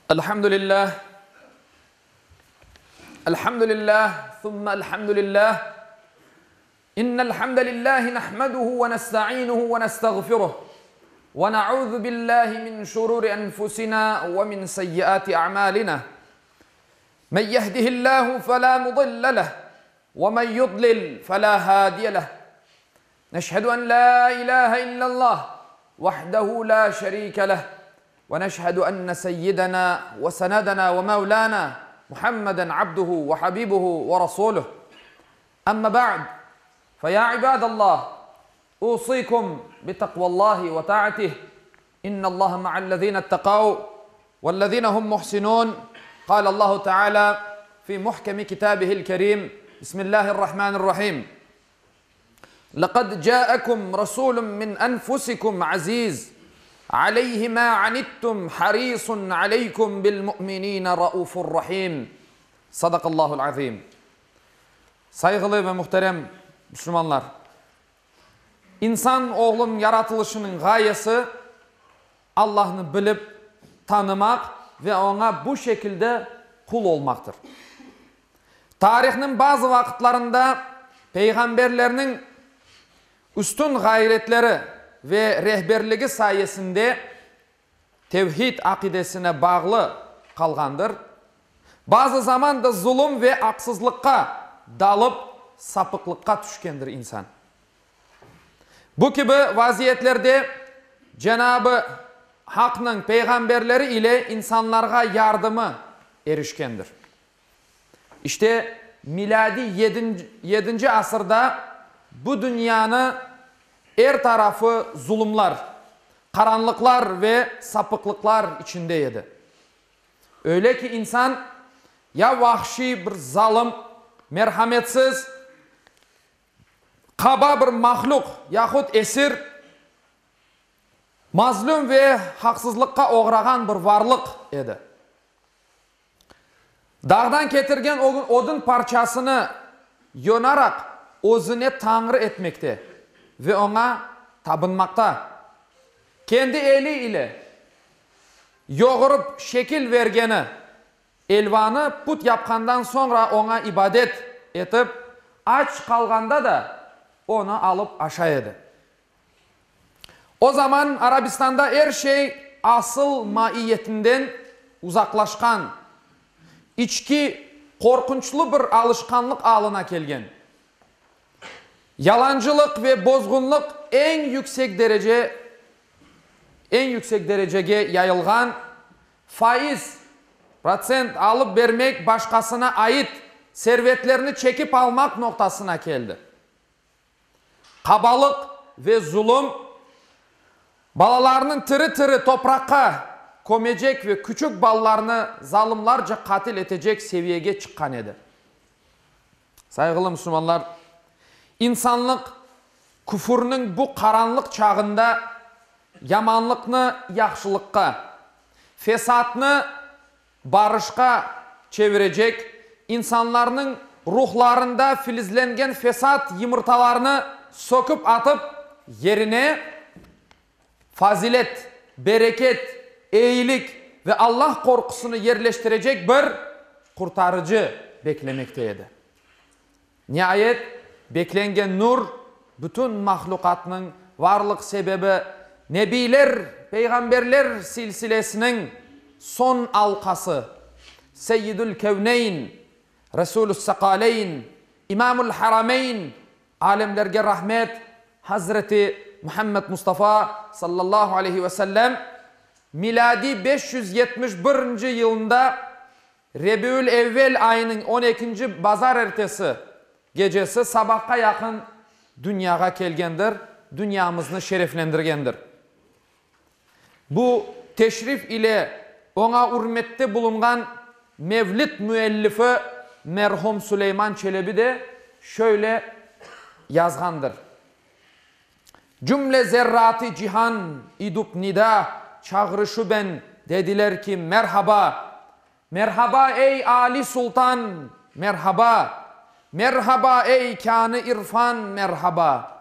الحمد لله الحمد لله ثم الحمد لله إن الحمد لله نحمده ونستعينه ونستغفره ونعوذ بالله من شرور أنفسنا ومن سيئات أعمالنا من يهده الله فلا مضل له ومن يضلل فلا هادي له نشهد أن لا إله إلا الله وحده لا شريك له ونشهد أن سيدنا وسندنا ومولانا محمدا عبده وحبيبه ورسوله أما بعد فيا عباد الله أوصيكم بتقوى الله وطاعته إن الله مع الذين اتقوا والذين هم محسنون قال الله تعالى في محكم كتابه الكريم بسم الله الرحمن الرحيم لقد جاءكم رسول من أنفسكم عزيز عليه ما عنتم حريص عليكم بالمؤمنين رؤوف رحيم صدق الله العظيم Sayğılı ve muhterem müslümanlar! İnsan oğlunıñ yaratılışınıñ ğayesi, Allahnı bilip, tanımaq ve Oña bu şekilde qul olmaqtır. Tarihnıñ bazı vaqıtlarında peyğamberlerniñ üstün ğayretleri ve rehberligi sayesinde tevhid aqidesine bağlı qalğandır, bazı zaman da zulum ve aqsızlıqqa dalıp sapıqlıqqa tüşkendir insan. Bu kibi vaziyetlerde Cenabı Haqnıñ peyğamberleri ile insanlarğa yardımı erişkendir. İşte, milâdiy yedinci asırda bu dünyanı er tarafı zulumlar, qaranlıqlar ve sapıqlıqlar içinde edi. Öyle ki, insan ya vahşiy bir zalım, merhametsiz, qaba bir mahlüq yahut esir, mazlum ve haqsızlıqqa oğrağan bir varlıq edi. Dağdan ketirgen odun parçasını yonaraq özüne tañrı etmekte ve oña tabınmaqta. Kendi eli ile yoğurıp şekil vergeni elvanı put yapqandan soñra oña ibadet etip, aç qalğanda da onı alıp aşay edi. O zaman Arabistanda er şey asıl maiyetinden uzaqlaşqan, içki qorqunçlı bir alışqanlıq alına kelgen. Yalancılıq ve bozğunlıq eñ yüksek derece eñ yüksek derecege yayılğan, faiz, protsent, alıp bermek başqasına ait servetlerni çekip almaq noqtasına keldi. Qabalıq ve zulum balalarnıñ tiri-tiri topraqqa kömecek ve küçük balalarnı zalımlarca qatil etecek seviyege çıqqan edi. Sayğılı musulmanlar, insanlıq küfürniñ bu qaranlıq çağında yamanlıqnı yahşılıqqa, fesatnı barışqa çevirecek, insanlarnıñ ruhlarında filizlengen fesat yımırtalarını söküp atıp, yerine fazilet, bereket, eyilik ve Allah qorqusını yerleştirecek bir Qurtarıcı beklemekte edi. Niayet, beklengen nur, bütün mahlüqatnıñ varlıq sebebi, nebiyler, peyğamberler silsilesiniñ soñ alqası, Seyyidül-Kevneyn, Resûlü's-Sekaleyn, İmamül-Harameyn, alemlerge rahmet, Hazreti Muhammed Mustafa, sallallahu aleyhi ve sellem, milâdiy 571-nci yılında Rebiül-evvel ayınıñ on ekinci bazarertesi gecesi sabahqa yaqın dünyağa kelgendir, dünyamıznı şereflendirgendir. Bu teşrif ile oña ürmette bulunğan mevlid müellifi merhum Suleyman Çelebi de şöyle yazğandır, Cümle zerratı cihan idup nida çağrışuben dediler ki, merhaba! Merhaba, ey Ali Sultan, merhaba! Merhaba, ey kânı irfan, merhaba!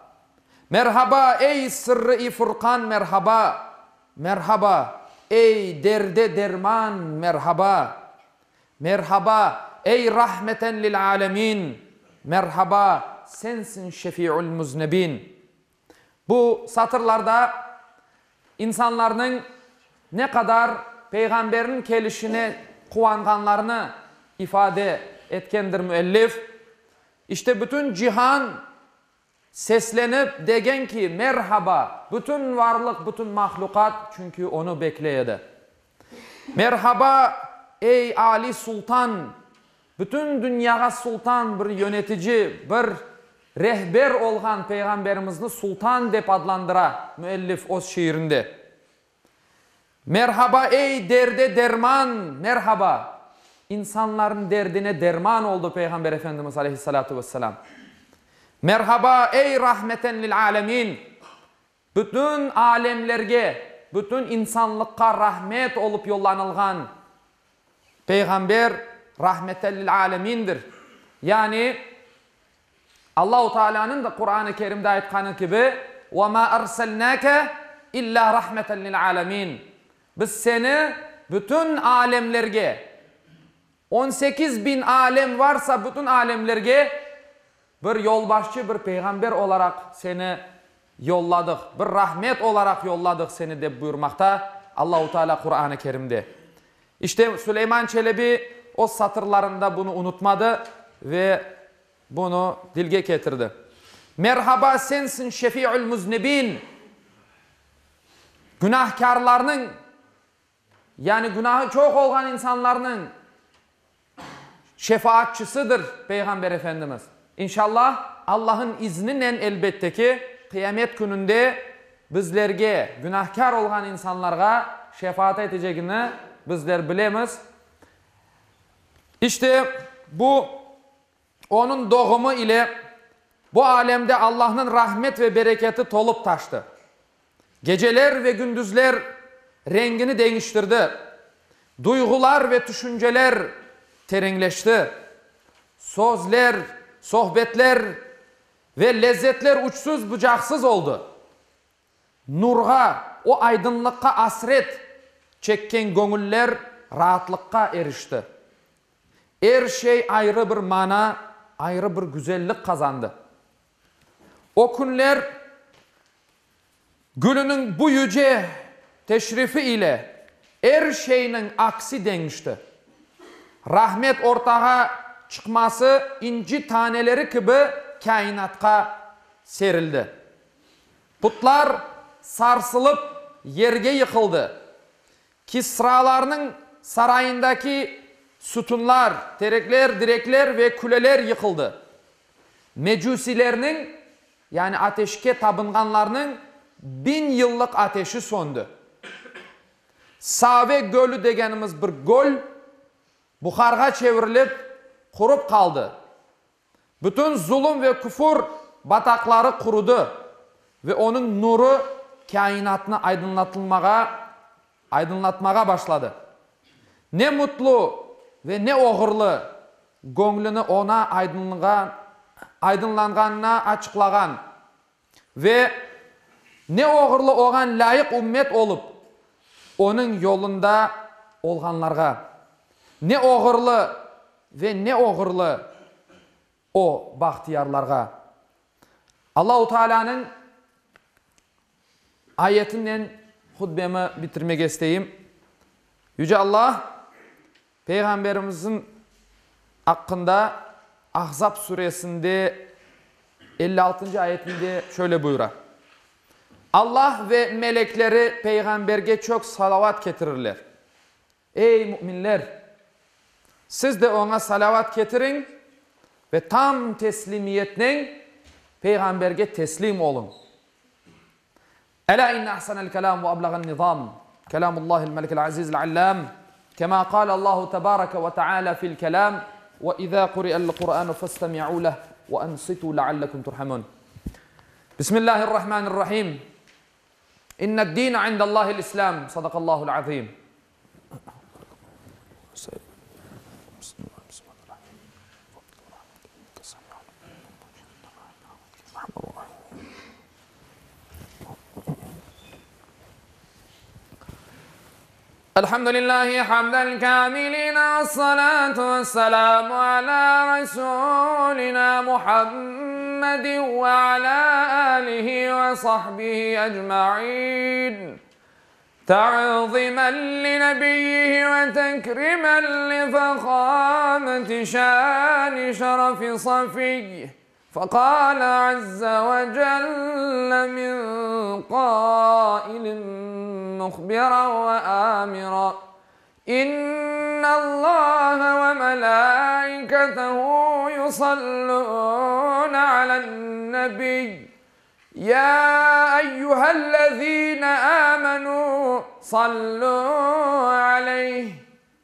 Merhaba, ey sırrı-i furqan, merhaba! Merhaba! Ey, derde derman, merhaba! Merhaba, ey rahmeten lil alemin, Merhaba, sensiñ şefi'ül müznebin! Bu satırlarda insanlarnıñ ne qadar Peyğamberniñ kelişine quvanğanlarını ifade etkendir müellif. İşte bütün cihan seslenip degen ki, Merhaba, bütün varlıq, bütün mahlüqat, çünki onı bekley edi. Merhaba, ey Ali Sultan, bütün dünyağa sultan, bir yönetici, bir rehber olğan Peyğamberimizni sultan dep adlandıra müellif öz şiirinde. Merhaba, ey derde derman, merhaba! İnsanların derdine derman oldı Peyğamber Efendimiz aleyhissalâtu vesselâm. Merhaba, ey rahmeten lil âlemin! Bütün alemlerge, bütün insanlıqqa rahmet olıp yollanılğan Peyğamber rahmeten lil alemindir. Yani, Allahu Taalânıñ da Quran-ı Kerimde aytqanı kibi, Ve ma erselnâke illâ rahmeten lil alemin. Biz seni bütün alemlerge, 18 biñ alem varsa, bütün alemlerge bir yolbaşçı, bir peyğamber olaraq seni yolladıq, bir rahmet olaraq yolladıq seni, dep buyurmaqta Allahu Teala Quran-ı Kerimde. İşte, Suleyman Çelebi öz satırlarında bunı unutmadı ve bunı dilge ketirdi. Merhaba, sensiñ şefi'ül müznibin, günahkârlarnıñ, yani günahı çoq olğan insanlarnıñ şefaatçısıdır Peyğamber Efendimiz. İnşallah, Allah'ın izninen elbette ki, qıyamet kününde bizlerge, günahkâr olğan insanlarğa şefaat etecegini bizler bilemiz. İşte, bu onıñ doğumı ile bu alemde Allahnıñ rahmet ve bereketi tolıp taştı. Geceler ve gündüzler rengini deñiştirdi, duyğular ve tüşünceler tereñleşti, sözler, sohbetler ve lezzetler uçsuz-bucaqsız oldı. Nurğa, o aydınlıqqa asret çekken göñüller raatlıqqa erişti. Er şey ayrı bir mana, ayrı bir güzellik qazandı. O künler gülüniñ bu yüce teşrifi ile er şeyniñ aksi deñişti. Rahmet ortağa çıqması inci taneleri kibi kâinatqa serildi. Putlar sarsılıp yerge yıqıldı. Kisralarnıñ sarayındaki sütunlar, terekler, direkler ve küleler yıqıldı. Mecusiylerniñ, yani ateşke tabınğanlarnıñ biñ yıllıq ateşi söndi. Save gölü degenimiz bir göl buharğa çevirilip, qurıp qaldı. Bütün zulum ve küfür bataqları qurudı ve onıñ nuru kâinatnı aydınlatılmağa, aydınlatmağa başladı. Ne mutlu ve ne oğurlı göñlüni oña aydınlığan, aydınlanğanına açıqlağan ve ne oğurlı oğan lâyıq ümmet olıp, onıñ yolunda olğanlarğa. Ne oğurlı ve ne oğurlı o bahtiyarlarğa. Allahu Taalânıñ ayetinen hutbemi bitirmege isteyim. Yüce Allah Peyğamberimizniñ aqqında Ahzab suresinde 56-ncı ayetinde şöyle buyura, Allah ve melekleri Peyğamberge çoq salavat ketirirler. Ey, müminler! Siz de oña salâvat ketiriñ ve tam teslimiyetnen Peyğamberge teslim oluñ. Elâ inne ahsenel kelâm ve ablağen nizâm, kelâmullâhil melikil azîzil allâm, kemâ kâle Allâhu tebâreke ve teâlâ fil kelâm, ve izâ kuri'el Kur'ânu festemi'û leh ve ansitû leallekum turhamûn. Bismillâhirrahmânirrahîm. İnned-dîne indellâhil İslâm. Sadakallâhul azîm. Elhamdülillahi hamdel kâmilin vessalâtu vesselâmu alâ resûlinâ Muhammedin ve alâ âlihi ve sahbihi ecmaîn. Ta'zimen li nebiyyihi ve tekrimen li fehâmeti şâni şerefi safiyyih. Fekâle azze ve celle min kâilin muhbiran ve âmiran, İnnallâhe ve melâiketehu yusallûne alen-nebiy, yâ eyyühellezîne âmenû sallû aleyh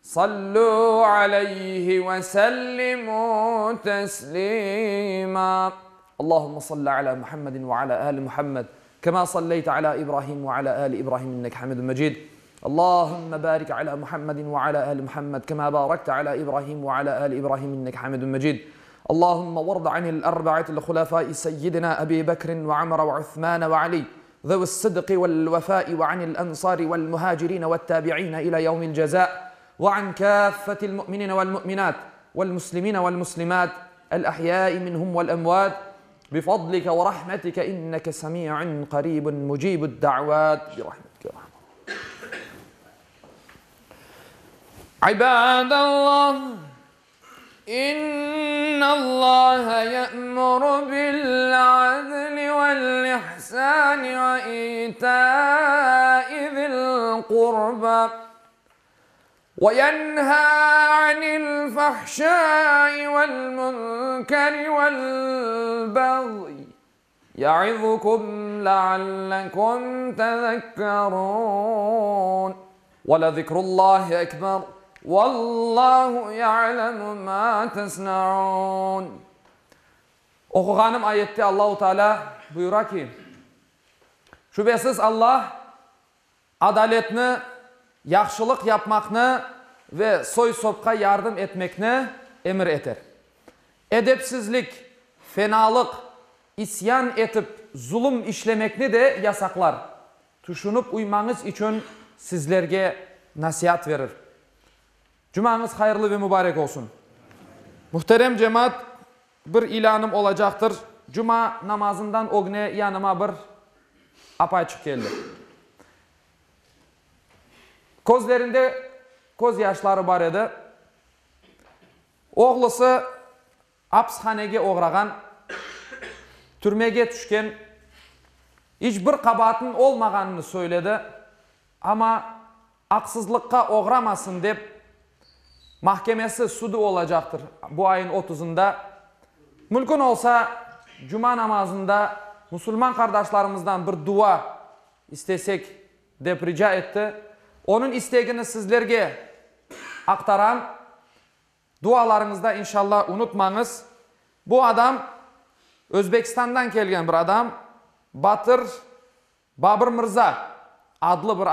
Sallu aleyhi ve sellimu teslima. Allahümme salli ala Muhammedin ve ala ali Muhammed, kema salleyte ala İbrahim ve ala ali İbrahim inneke hamidun mecid. Allahümme barik ala Muhammedin ve ala ali Muhammed, kema barakte ala İbrahim ve ala ali İbrahim inneke hamidun mecid. Allahümme varda anil erba'atil hulefai seyyidina Ebi Bekrin ve Ömer ve Uthman ve Ali, zevi's-sıdqi vel-vefai ve anil-ensari vel-muhacirine ve't-tabi'ine ila yevmil ceza ve an kâffetil mu'minine vel-mu'minat vel-muslimine vel-muslimat el-ahyai minhum vel-emvat bifadlike ve rahmetike inneke semi'un qaribun mucibud-da'vat birahmetike ya erhamer İbadallah. İnnallâhe ye'muru bil-'adli vel-ihsâni ve îtâi zil-qurbâ ve yenhâ anil-fahşâi vel-münkeri vel-bagyi ye'izukum leallekum tezekkerûn. Ve lezikrullâhi ekber, vallâhu ya'lemu mâ tesna'ûn. Oquğanım ayette Allahu Teala buyura ki, Şübesiz Allah adaletni, yahşılıq yapmaqnı ve soy-sopqa yardım etmekni emir eter. Edepsizlik, fenalıq, isyan etip zulum işlemekni de yasaqlar. Tüşünip uymañız içün sizlerge nasiat verir. Cumañız hayırlı ve mübarek olsun. Muhterem cemaat, bir ilânım olacaqtır. Cuma namazından ögne yanıma bir apayçıq keldi. Közlerinde köz yaşları bar edi. Oğlusı Apishanege oğrağan, türmege tüşken, iç bir qabaatınıñ olmağanını söyledi, amma aqsızlıqqa oğramasın dep, mahkemesi, sudu olacaqtır bu ayın otuzında. Mümkün olsa, cuma namazında musulman qardaşlarımızdan bir dua istesek, dep rica etti. Onıñ istegini sizlerge aqtaram. Dualarıñızda inşallah unutmañız. Bu adam Özbekistandan kelgen bir adam, Batır Babır Mırza adlı bir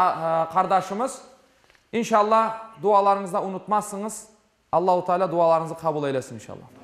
qardaşımız. İnşallah dualarıñızda unutmazsıñız. Allahu Teala dualarıñızı qabul eylesin inşallah.